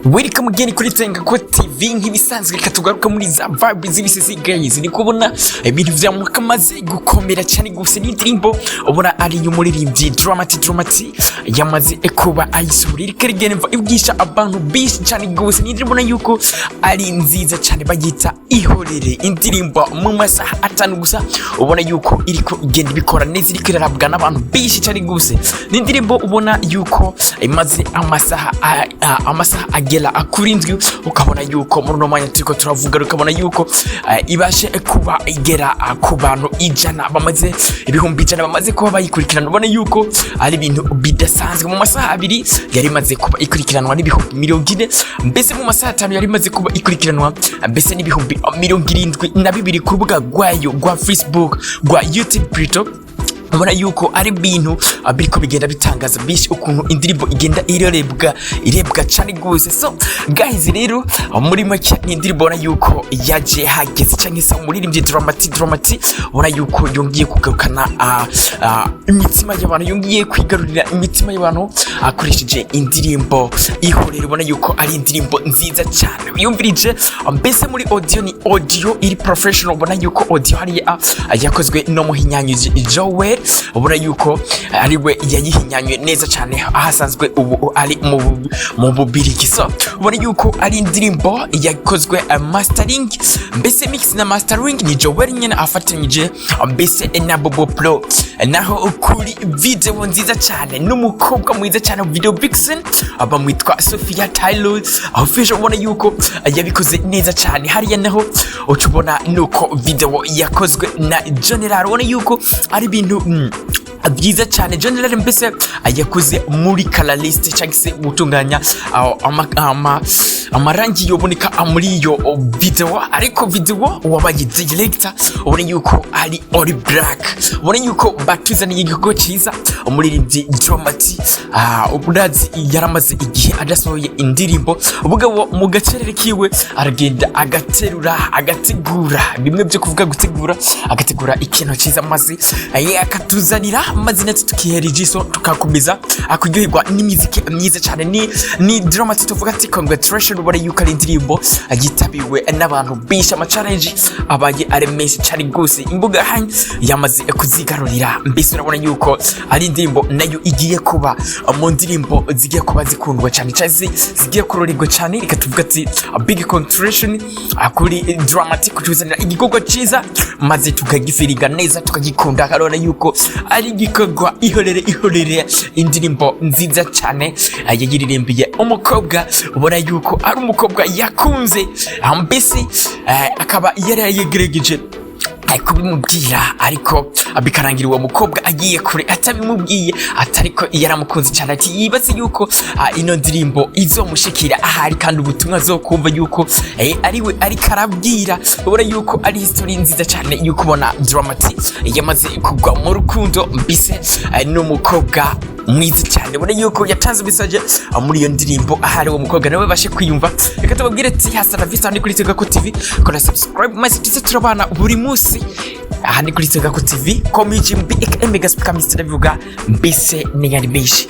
Welcome again kuri Tenga TV. Nk'ibisanzwe, reka tugaruka muri za vibe z'ibisisi. Guys, ni kubona ibintu vya kamaze gukomera cyane gusa n'indirimbo ubona ari y'umuririmbyi Drama-T. Drama-T yamaze kuba ayisohora, iriko rigenda ibwisha abantu benshi cyane gusa. Ni indirimbo ubona yuko ari nziza cyane, bayita Ihorere. Indirimbo mu masaha 5 gusa ubona yuko iriko igenda ibikora neza, iriko irarabwa n'abantu benshi cyane gusa. Ni indirimbo ubona yuko imaze amasaha agera kuri 7, ukabona yuko muri uno mwanya turiko turavuga, ukabona yuko ibashe kuba igera ku bantu 100 bamaze, 100,000 bamaze kuba bayikurikirana. Ubona yuko ari ibintu bidasanzwe. Mu masaha 2 yari imaze kuba ikurikiranwa n'40,000, mbese mu masaha 5 yari imaze kuba ikurikiranwa mbese n'72,000 ku rubuga rwayo rwa Facebook, rwa YouTube plutôt. Ubona yuko ari ibintu biriko bigenda bitangaza byinshi, ukuntu indirimbo igenda irebwa, irebwa cyane gose. So guys, rero muri make ni indirimbo ubona yuko yaje hageze, cyangwa se umuririmbyi Drama-T. Drama-T ubona yuko yongeye kugarukana imitima y'abantu, yongeye kwigarurira imitima y'abantu akoresheje indirimbo Ihorere. Ubona yuko ari indirimbo nziza cyane yumvirije, mbese muri audio ni audio iri professional. Ubona yuko audio hariya yakozwe no muhinyanyuzi Joel, ubona yuko ari we yayihinyanyuye neza cyane, aho asanzwe ubu ari mu Bubirigi. So ubona yuko ari indirimbo yakozwe mastering, mbese mix na mastering ni Joel nyine afatanyije mbese na Bobo Pro. Naho kuri video nziza cyane n'umukobwa mwiza cyane, video vixen bamwitwa Sophia Taylor official, ubona yuko yabikoze neza cyane. Hariya naho uca ubona nuko video yakozwe na General. Ubona yuko ari ibintu byiza cyane. General mbese yakoze muri colorist, cyangwa se gutunganya amarangi yoboneka muri iyo video. Ariko video wabaye director ubona yuko ari Ori Black. Ubona yuko batuzaniye igikorwa cyiza. Umuririmbyi Drama-T, urazi yaramaze igihe adasohoye indirimbo. Ubugabo mu gacerere kiwe aragenda agaterura, agategura bimwe byo kuvuga gutegura, agategura ikintu cyiza, maze akatuzanira, maze natwe tukihera ijisho, tukakomeza kuryoherwa n'imiziki myiza cyane. Ni Drama-T, tuvuga ati congratulation. Ubona yuko ari indirimbo yitabiwe n'abantu benshi, ama challenge abaye ari menshi cyane rwose, imbuga yamaze kuzigarurira. Mbese urabona yuko ari indirimbo nayo igiye kuba mu ndirimbo zigiye kuba zikundwa cyane, cyangwa se zigiye kurorerwa cyane. Reka tuvuga ati big congratulation kuri Drama-T kutuzanira igikorwa cyiza, maze tukagifiriga neza, tukagikunda. Karabona yuko ari igikorwa Ihorere. Ihorere, indirimbo nziza cyane, yayiririmbiye umukobwa ubona yuko ari umukobwa yakunze, mbese akaba yari yagerageje kubimubwira, ariko bikarangira uwo mukobwa agiye kure atabimubwiye, atariko yaramukunze cyane. Ati yibaze yuko ino ndirimbo izomushikira ahari, kandi ubutumwa azokumva yuko ariwe ariko arabwira. Ubona yuko ari history nziza cyane yuko ubona Drama-T yamaze kugwa mu rukundo mbese n'umukobwa mwiza cyane. Ubona yuko yatanze message muri iyo ndirimbo, ahari uwo mukobwa nawe bashe kwiyumva. Reka tubabwire ati hasta la vista. Ni kuri Tegako TV, kora subscribe maze tuze turabana buri munsi. Aha ni kuri Tegako TV, komiji mbi aka Mega Speaker Mr. Bivuga mbese ni yari menshi.